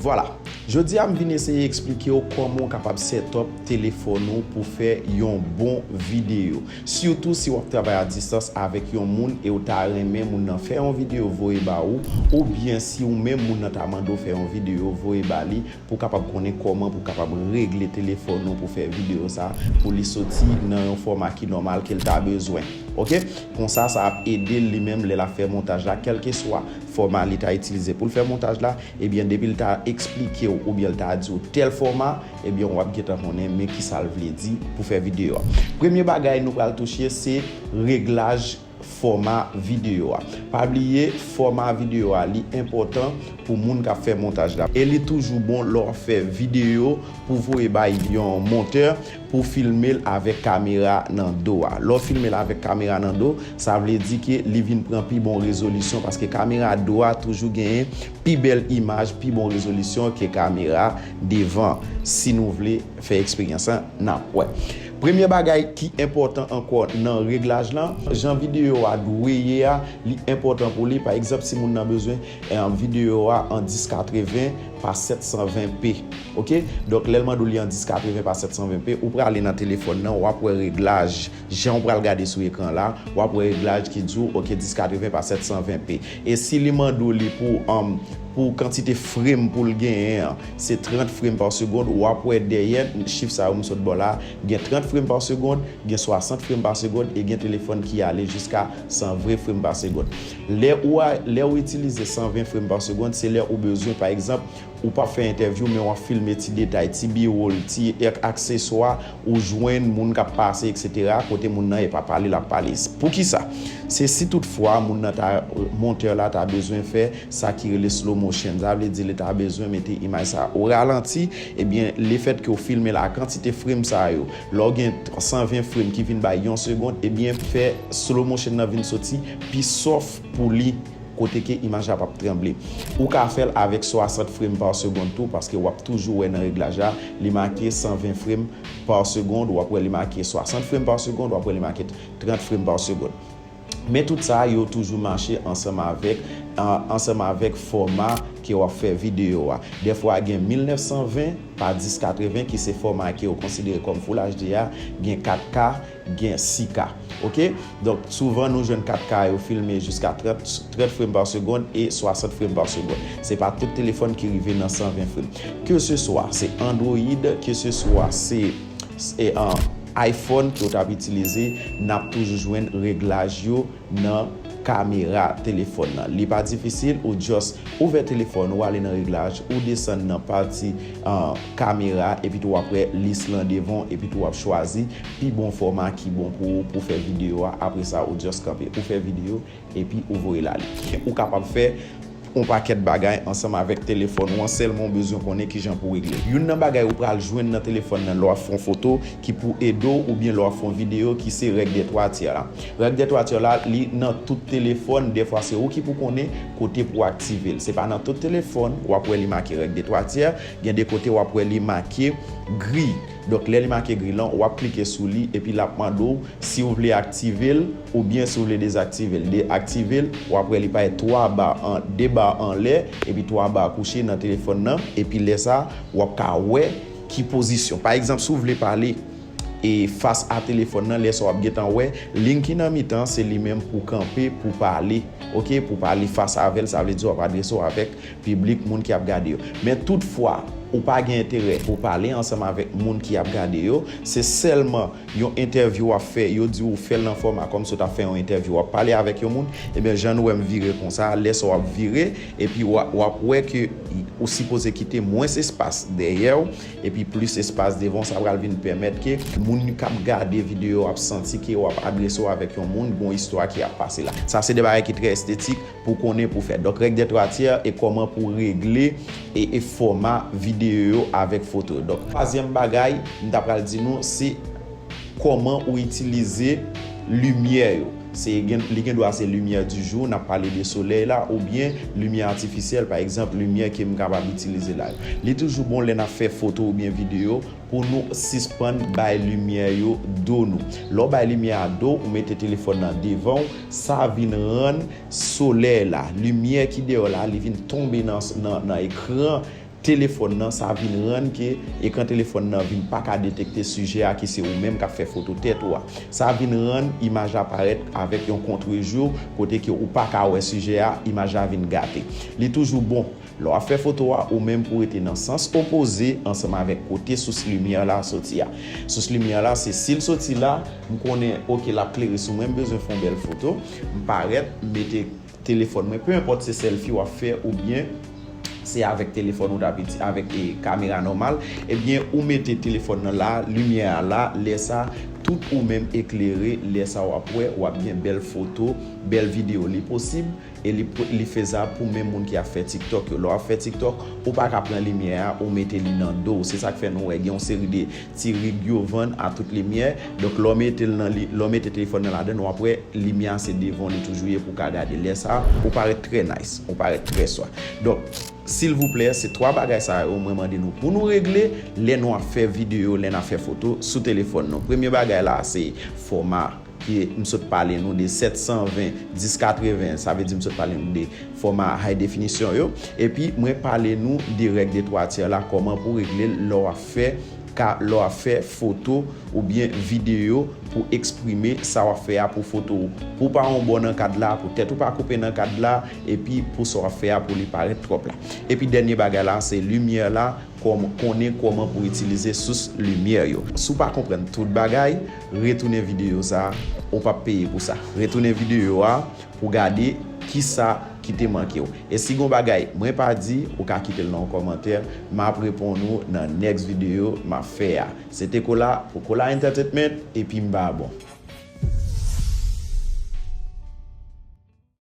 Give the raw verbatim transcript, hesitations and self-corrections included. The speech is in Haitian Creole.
Vwala, jodi a m vin eseye eksplike w kòman w kapab set up telefòn ou pou fè yon bon videyo. Sitou si w ap travay a distans avèk yon moun e w ta renmen moun nan fè yon videyo voye ba ou, oubyen si ou menm moun nan ta mande w fè yon videyo voye ba li, pou w kapab konnen kòman pou w kapab regle telefòn ou pou fè videyo sa, pou li soti nan yon fòma ki nòmal ke l ta bezwen. Oke? Konsa, sa ap ede l li menm lè l ap fè montaj la, kèlkeswa fòma li ta itilize pou l fè montaj la, ebyen, depi l ta eksplike w oubyen l ta di w tèl fòma, ebyen, w ap gentan konnen men kisa l vle di pou fè videyo a. Premye bagay nou pral touche, se reglaj fòma videyo a. Pa bliye, fòma videyo a, li enpòtan pou moun k ap fè montaj la. E li toujou bon lè w ap fè videyo pou voye bay yon montè, pou filme l avèk kamera nan do a. Lè w filme l avèk kamera nan do, sa vle di ke li vin pran pi bon rezolisyon, paske kamera do a toujou genyen pi bèl imaj, pi bon rezolisyon ke kamera devan, si nou vle fè eksperyans lan, n ap wè. Premye bagay ki enpòtan ankò nan reglaj lan, jan videyo a dwe ye a, li enpòtan pou li. Pa egzanp, si moun nan bezwen, eh, videyo a an dis katreven pa sèt san ven p, oke? Donk, lè l mande w li an dis katreven pa sèt san ven p, ou prale nan telefòn nan, w ap wè reglaj, jan w pral gade sou ekran la, w ap wè reglaj ki di w, oke, dis katreven pa sèt san ven p. E si li mande w li pou, um, pou kantite frame pou l genyen an, se trant frame pa segond, w ap wè dèyè chif sa yo m sot ba w la, gen trant frame pa segond, gen swasant frame pa segond, e gen telefòn ki ale jiska san ven frame pa segond. Lè ou a, lè ou itilize san ven frame pa segond, se lè ou bezwen, pa egzanp, ou p ap fè entèvyou, men w ap filme ti detay, ti B-roll, ti ak-, akseswa, ou jwenn moun k ap pase, etsetera, kote moun nan e pa pale, l ap pale. Poukisa? Se si toutfwa moun nan ta, montè la ta bezwen fè sa ki rele slow motion. Sa vle di li ta bezwen mete imaj sa o ralanti, ebyen, lefètke w filme l a kantite frame sa yo, lè w gen san ven frame ki vin bay yon segond, ebyen, fè slow motion nan vin soti pi soft pou li, kote ke imaj la p ap tranble. Ou ka fè l avèk swasant frame pa segond tou, paske w ap toujou wè nan reglaj la, li make san ven frame pa segond, w ap wè li make swasant frame pa segond, w ap wè li make trant frame pa segond. Men tout sa yo toujou mache ansanm avèk, an-, ansanm avèk fòma ke w ap fè videyo a. Dèfwa gen mil nèf san ven pa dis katreven ki se fòma ke yo konsidere kòm Full H D a, gen kat K, gen sis K. Oke? Donk, souvan nou jwenn kat K yo filme jiska trant, trant frame pa segond e swasant frame pa segond. Se pa tout telefòn ki rive nan san ven frame. Ke se swa se Android, ke se swa se, se, ah, iPhone ke w t ap itilize, n ap toujou jwenn reglaj yo nan kamera telefòn nan. Li pa difisil, ou just ouvè telefòn ou, ale nan reglaj, ou desann nan pati, ah, kamera, epi tou w ap wè lis lan devan w, epi tou w ap chwazi pi bon fòma ki bon pou ou pou fè videyo a. Apre sa, ou just kanpe, ou fè videyo, epi ou voye l ale. Ou kapab fè yon pakèt bagay ansanm avèk telefòn ou an, sèlman w bezwen konnen kijan pou w regle l. Youn nan bagay ou pral jwenn nan telefòn nan lè w ap fè yon foto ki pou ede w oubyen lè w ap fè yon videyo ki se règ dè twa tyè la. Règ dè twa tyè la, li nan tout telefòn, dèfwa se ou ki pou konnen kote pou w aktive l. Se pa nan tout telefòn w ap wè li make règ dè twa tyè, gen de kote w ap wè li make gri. Donk, lè li make gri lan, w ap klike sou li, epi l ap mande w si w vle aktive l oubyen si w vle dezaktive l. Deaktive l, w ap wè li parèt twa ba an, de ba anlè, epi twa ba kouche nan telefòn nan, epi lè sa, w ap ka wè ki pozisyon. Pa egzanp, si w vle pale, e fas a telefòn nan, lè sa w ap gentan wè, liy ki nan mitan, se li menm pou kanpe, pou pale, oke, pou pale fas avè l, sa vle di w ap adrese w avèk piblik, moun ki ap gade yo. Men toutfwa, ou pa gen enterè pou pale ansanm avèk moun ki ap gade yo, se sèlman yon entèvyou w ap fè, yo di w fè l nan fòma kòmsi w t ap fè yon entèvyou, w ap pale avèk yon moun, ebyen, jan nou wè m vire konsa, lè sa w ap vire, epi w a-, w ap wè ke ou sipoze kite mwens espas dèyè w, epi plis espas devan w, sa pral vin pèmèt ke moun k ap gade videyo ap santi ke w ap adrese w avèk yon moun, gen yon istwa ki ap pase la. Sa se de bagay ki trè estetik pou konnen pou fè. Donk, règ dè twa tyè e kòman pou regle e, e fòma videyo yo avèk foto yo. Donk, twazyèm bagay, m ta pral di nou, se kòman ou itilize limyè yo. Se gen, li gen dwa se limyè di jou, n ap pale de solèy la, oubyen limyè atifisyèl, pa egzanp, limyè ke m kapab itilize la yo. Li toujou bon lè n ap fè foto oubyen videyo pou nou sispann bay limyè yo do nou. Lè w bay limyè a do, ou mete telefòn nan devan w, sa vin rann solèy la, limyè ki deyò la, li vin tonbe nan, nan, nan ekran telefòn nan, sa vin rann ke ekran telefòn nan vin pa ka detekte sijè a ki se ou menm k ap fè foto tèt ou a. Sa vin rann imaj la parèt avèk yon kontrejou kote ke ou pa ka wè sijè a, imaj la vin gate. Li toujou bon lè w ap fè foto a ou menm pou rete nan sans opoze ansanm avèk kote sous limyè la soti a. Sous limyè la se si l soti la, m konnen, oke, l ap klere sou mwen, m bezwen fè yon bèl foto, m parèt, m mete telefòn mwen, pe enpòt se selfie w ap fè oubyen se avèk telefòn ou t ap iti-, avèk, e, kamera nòmal, ebyen, ou mete telefòn nan la, limyè a la, lè sa, tout ou menm eklere, lè sa w ap wè, w ap gen bèl foto, bèl videyo. Li posib e li, li fezab pou menm moun ki ap fè TikTok yo. Lè w ap fè TikTok, ou pa ka pran limyè a, ou mete li nan do w. Se sa k fè nou wè gen yon seri de ti rig yo vann a tout limyè. Donk, lè w mete l nan li, lè w mete telefòn nan ladan l, w ap wè limyè a se devan w li toujou ye pou w ka gade. Lè sa a, ou parèt trè nice, ou parèt trè swa. Donk, silvouplè, se twa bagay sa yo mwen mande nou pou nou regle lè nou ap fè videyo, lè n ap fè foto sou telefòn nou. Premye bagay la, se fòma ke m sot pale nou de sèt san ven, dis katreven, sa vle di m sot pale nou de fòma high definition yo. Epi, mwen pale nou de règ de twa tyè la, kòman pou regle l lè w ap fè ka, lè w ap fè foto oubyen videyo pou eksprime sa w ap fè a pou foto ou. Pou w pa yon bò nan kad la, pou tèt ou pa koupe nan kad la, epi pou sa w ap fè a pou li parèt twòp la. Epi dènye bagay la, se limyè la, kòm-, konnen kòman pou itilize sous limyè yo. Si w pa konprann tout bagay, retounen videyo sa a, ou p ap peye pou sa. Retounen videyo a pou gade kisa ki te manke w. E si gon bagay mwen pa di, ou ka kite l nan yon kòmantè, m ap reponn ou nan next videyo m ap fè a. Se te Kola pou Kola Entertainment, epi m ba bon.